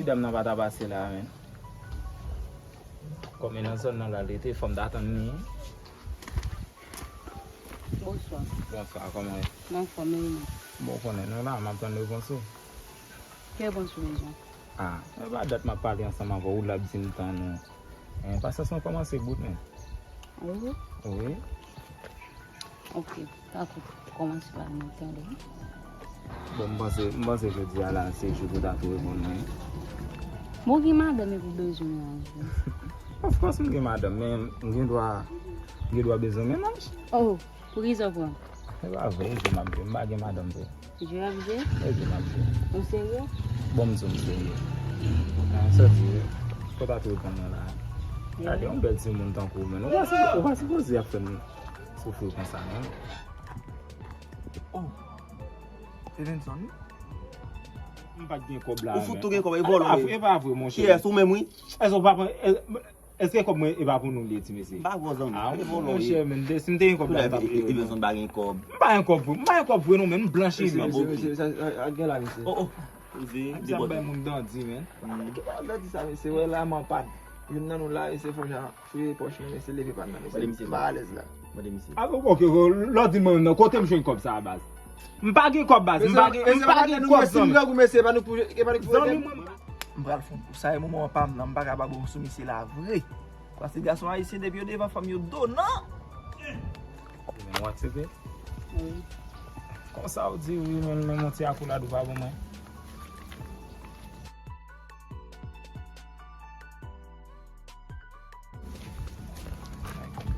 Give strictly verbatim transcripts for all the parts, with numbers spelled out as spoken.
Dam nan pa ta pase la, men. Kòm e nan zòn nan la, li te fò m ta tann li. Bonswa. Bonswa, kòman w ye? Mwen anfòm, e ou menm? Bon, ou konnen, nou la, m ap tann repons ou. Ki repons ou bezwen? Ah, e pa dat m ap pale ansanm avè w, ou l ap di m tann ou. Eh, pasyans mwen kòmanse bout, men. Wi? Wi. Ok, dakò. Kòmanse pa nan tande. Bon, m panse, m panse jodi a la, se jou pou ta tou reponn mwen. Bon, gen madanm epi w bezwen mennaj. Of course, m gen madanm, men m gen dwa, m gen dwa bezwen mennaj. Oh, pou ki sa w pran? E pa vre, e jwe m ap jwe, m pa gen madanm vre. Jwe ap jwe? E jwe m ap jwe. Ou serye? Bon, m di w m serye. Ah, sa di, pou ta tou reponn mwen la. Gade, yon bèl timoun tankou w, men ou pa sipo-, ou pa sipoze ap fè m soufri konsa, non. Oh. Stevenson, wi. M pa t gen kòb la, ou fout tou gen kòb, e vòlò w ye. E pa vre, monchè. Kiyès, ou menm, wi? Èske w pa pran, è-, èske kòb mwen e pa pou nou l ye, ti mesye? M pa vòlò, non. Ah, e vòlò w ye. Monchè, men, si m te gen kòb la, m t ap peye w. Stevenson pa gen kòb. M pa gen kòb vre, m pa gen kòb vre, non, men, m blanchi, men. Mesye, mesye, sa, sa, sa gen la, mesye. Oh, oh. Poze, debòde. Bay moun dandi, men. Ki pa dandi sa, mesye? Wè la, m anpàn. Youn nan nou la, mesye, fò jan fouye pòch mwen, mesye, leve pa m nan, mesye. Mande misye. M pa alèz la. Mande misye. Ah, ok, ok, lè w di mwen menm nan, kote m jwenn kòb sa a, baz? M pa gen kòb, baz. M pa gen, m pa gen kòb, zanmi. Zanmi mwen. M pral fè yon kou. Sa e moman pa m nan, m pa ka ba bon sou misye la vre. Paske gason ayisyen, depi yo devan fanm, yo donan. Men w aksepte? Wi. Konsa w di wi, men, men yon ti akoulad ou pa ban mwen.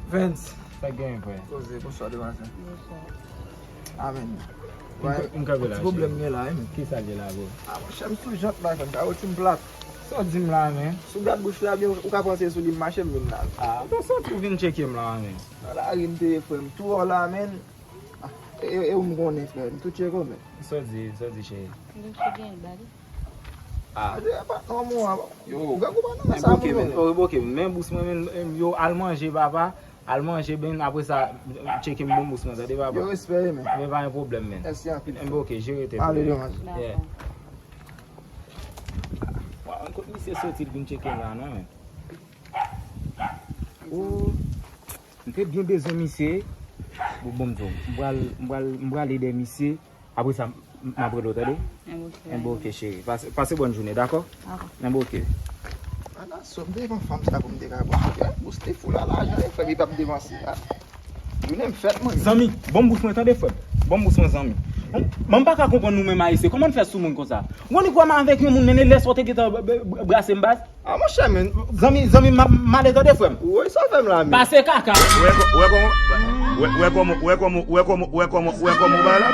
Vens, sa k genyen, frè? Poze, bonswa, demwazèl. Bonswa. Amen. M kanpe la, cheri. Ti pwoblèm gen la, wi, men. Kisa l ye la, bro? Ah, monchè, m sou jant la, frè m, kawotchou m plat. Sa w di m la, men? Si w gad bouch la byen, ou ka panse sou li m mache, m vin la. Ah, ou te soti w vin tcheke m la, men. Nan lari m te ye, frè m, tou wè w la, men. Ah, e, e, e ou m konnen, frè m, tou tcheke w, men. Sa w di, sa w di, cheri? Li te gen bali. Ah. Yo, ou pa nan sa, men. Oh, ok, men, men bous mwen, men, men, yo, al manje, papa. Al manje, ben, apre sa, tcheke m bon bous mwen, tande, papa. Yo, respè, men. Men pa gen pwoblèm, men. Mèsi anpil. Men, ok, jere tèt ou. Ale, demwazèl. Yeah. Dakò. Wa, kot misye soti, l vin tcheke m la, non, men. Oh. M te byen bezwen misye. Bon, bon, m di w, m pral, m pral, m pral ede misye. Apre sa, m, m ap rele w, tande? Enben, ok, cheri. Pase, pase bòn jounen, dakò? Dakò. Enben, ok. Ala sòm devan fanm sa pou m te ka pran. Bous te fou la, lajan, e frè m, li p ap depanse, a. Jounen m fèt, mwen. Zanmi, bon bous mwen, tande, frè m. Bon bous mwen, zanmi. Bon, mwen, m pa ka konprann nou menm ayisyen. Kòman n fè sou moun konsa? Ou konn ou kwè m avèk yon moun, men lè sa w te gentan b-, b-, b-, brase m, baz? Ah, monchè, men. Zanmi, zanmi, m ap, m ale, tande, frè m. Woy, sa w fè m la, men. Pase kaka. Wè kò-, wè kòman, wè, wè kòman, wè kòman, wè kòman, wè kòman, wè kòman w bay la?